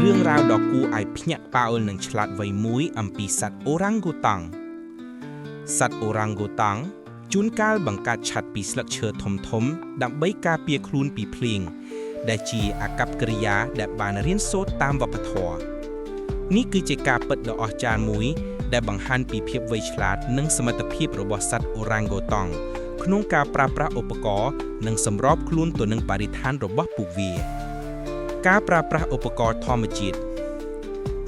រឿងរ៉ាវដ៏គួរឲ្យភ្ញាក់ផ្អើលនិងឆ្លាតវៃមួយអំពីសត្វអូរ៉ាំងហ្គូតង់សត្វអូរ៉ាំងហ្គូតង់ជួនកាលបង្កើតឆត្រពីស្លឹកឈើធំៗដើម្បីការពារខ្លួនពីភ្លៀងដែលជាអាកប្បកិរិយាដែលបានរៀនសូត្រតាមវប្បធម៌នេះគឺជាការពិតដ៏អស្ចារ្យមួយដែលបង្ហាញពីភាពវៃឆ្លាតនិងសមត្ថភាពរបស់សត្វអូរ៉ាំងហ្គូតង់ក្នុងការប្រើប្រាស់ឧបករណ៍និងសម្របខ្លួនទៅនឹងបរិស្ថានរបស់ពួកវា ការប្រើប្រាស់ឧបករណ៍ធម្មជាតិ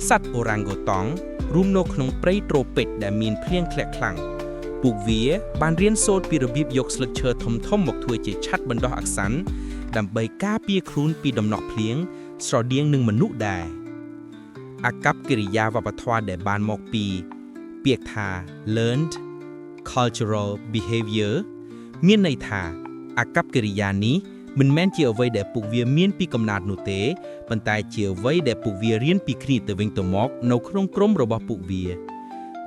សត្វអូរ៉ាំងហ្គូតង់រួមនៅក្នុងព្រៃត្រូពិកដែលមានភ្លៀងធ្លាក់ខ្លាំងពួកវាបានរៀនសូត្រពីរបៀបយកស្លឹកឈើធំៗមកធ្វើជាឆ័ត្របណ្ដោះអាសន្នដើម្បីការពារខ្លួនពីតំណក់ភ្លៀងស្រដៀងនឹងមនុស្សដែរអាកប្បកិរិយាវប្បធម៌ដែលបានមកពីពាក្យថា learned cultural behavior មានន័យថាអាកប្បកិរិយានេះមិនមែនជាអ្វីដែលពួកវាមានពីកំណើតនោះទេប៉ុន្តែជាអ្វីដែលពួកវារៀនពីគ្នាទៅវិញទៅមកនៅក្នុងក្រុមរបស់ពួកវា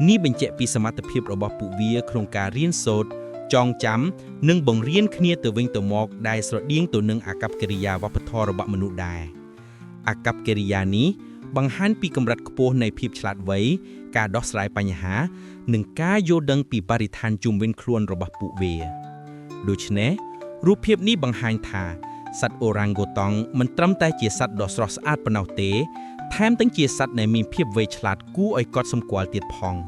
នេះបញ្ជាក់ពីសមត្ថភាពរបស់ពួកវាក្នុងការរៀនសូត្រចងចាំនិងបង្រៀនគ្នាទៅវិញទៅមកដែលស្រដៀងទៅនឹងអាកប្បកិរិយាវប្បធម៌របស់មនុស្សដែរអាកប្បកិរិយានេះបង្ហាញពីកម្រិតខ្ពស់នៃភាពឆ្លាតវៃការដោះស្រាយបញ្ហា និងការយល់ដឹងពីបរិស្ថានជុំវិញខ្លួនរបស់ពួកវា ដូច្នេះរូបភាពនេះបង្ហាញថាសត្វអូរ៉ាំងហ្គូតង់មិនត្រឹមតែជាសត្វដ៏ស្រស់ស្អាតប៉ុណ្ណោះទេ ថែមទាំងជាសត្វដែលមានភាពវៃឆ្លាតគួរឲ្យកត់សម្គាល់ទៀតផង។